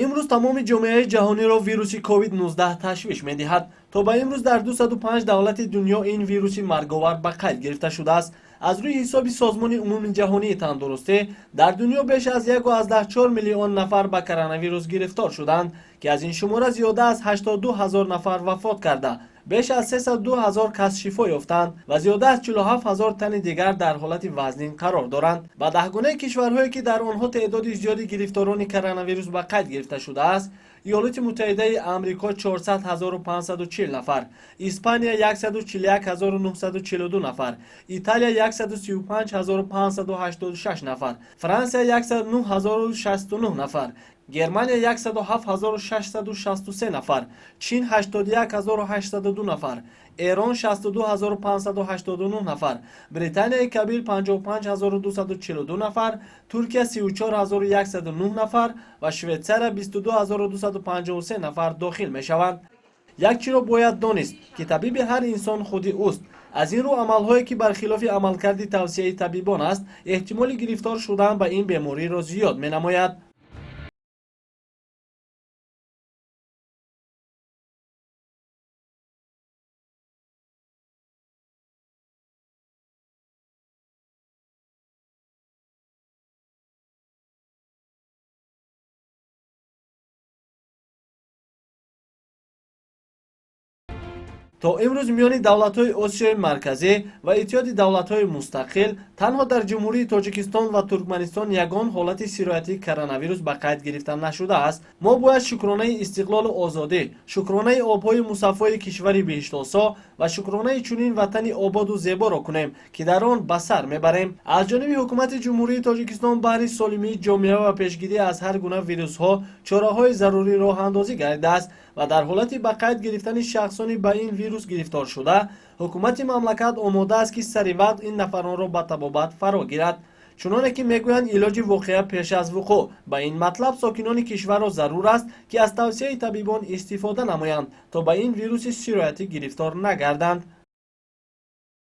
Имрӯз тамоми ҷомеаи ҷаҳониро вируси COVID-19 ташвиш медиҳад. То ба имрӯз дар 205 давлати дунё ин вируси марговар ба қайд гирифта шудааст. Аз рӯи ҳисоби Созмони умумиҷаҳонии тандурустӣ дар дунё беш аз 1,4 миллион нафар ба коронавирус гирифтор шуданд, ки аз ин шумора зиёда аз 82 ҳазор нафар вафот карда, беш аз 302 ҳазор кас шифо ёфтанд ва зиёда аз 47 ҳазор тани дигар дар ҳолати вазнин қарор доранд. Ба даҳгунаи кишварҳое ки дар онҳо теъдоди зиёди гирифторони коронавирус ба қайд гирифта шудааст, Иёлоти Муттаҳидаи Амрико 400 540 нафар, Испания 141 942 нафар, Италия 135 586 нафар, Франсия 109 069 нафар, Германия 107 663 нафар, Чин 81 802 нафар, Эрон 62 589 нафар, Британияи Кабир 55 242 нафар, Туркия 34 109 нафар ва Швейтсария 22 253 нафар дохил мешаванд. Як чиро бояд донист, ки табиби ҳар инсон худи ӯст. Аз ин рӯ амалҳое ки бархилофи амалкарди тавсияи табибон аст, эҳтимоли гирифтор шудан ба ин бемориро зиёд менамояд. То имрӯз миёни давлатҳои Осиёи Марказӣ ва Иттиҳоди давлатҳои мустақил танҳо дар Ҷумҳурии Тоҷикистон ва Туркманистон ягон ҳолати сироятии коронавирус ба қайд гирифта нашудааст. Мо бояд шукронаи истиқлолу озодӣ, шукронаи обҳои мусаффои кишвари биҳиштосо ва шукронаи чунин ватани ободу зеборо кунем, ки дар он ба сар мебарем. Аз ҷониби ҳукумати Ҷумҳурии Тоҷикистон баҳри солимии ҷомеа ва пешгирӣ аз ҳар гуна вирусҳо чораҳои зарурӣ роҳандозӣ гардидааст ва дар ҳолати ба қайд гирифтани шахсони ба ин вирус гирифтор шуда, ҳукумати мамлакат омода аст, ки сари вақт ин нафаронро ба табобат фаро гирад. Чуноне ки мегӯянд, илоҷи воқеа пеш аз вуқӯъ. Ба ин матлаб сокинони кишварро зарур аст, ки аз тавсияи табибон истифода намоянд, то ба ин вируси сироятӣ гирифтор нагарданд.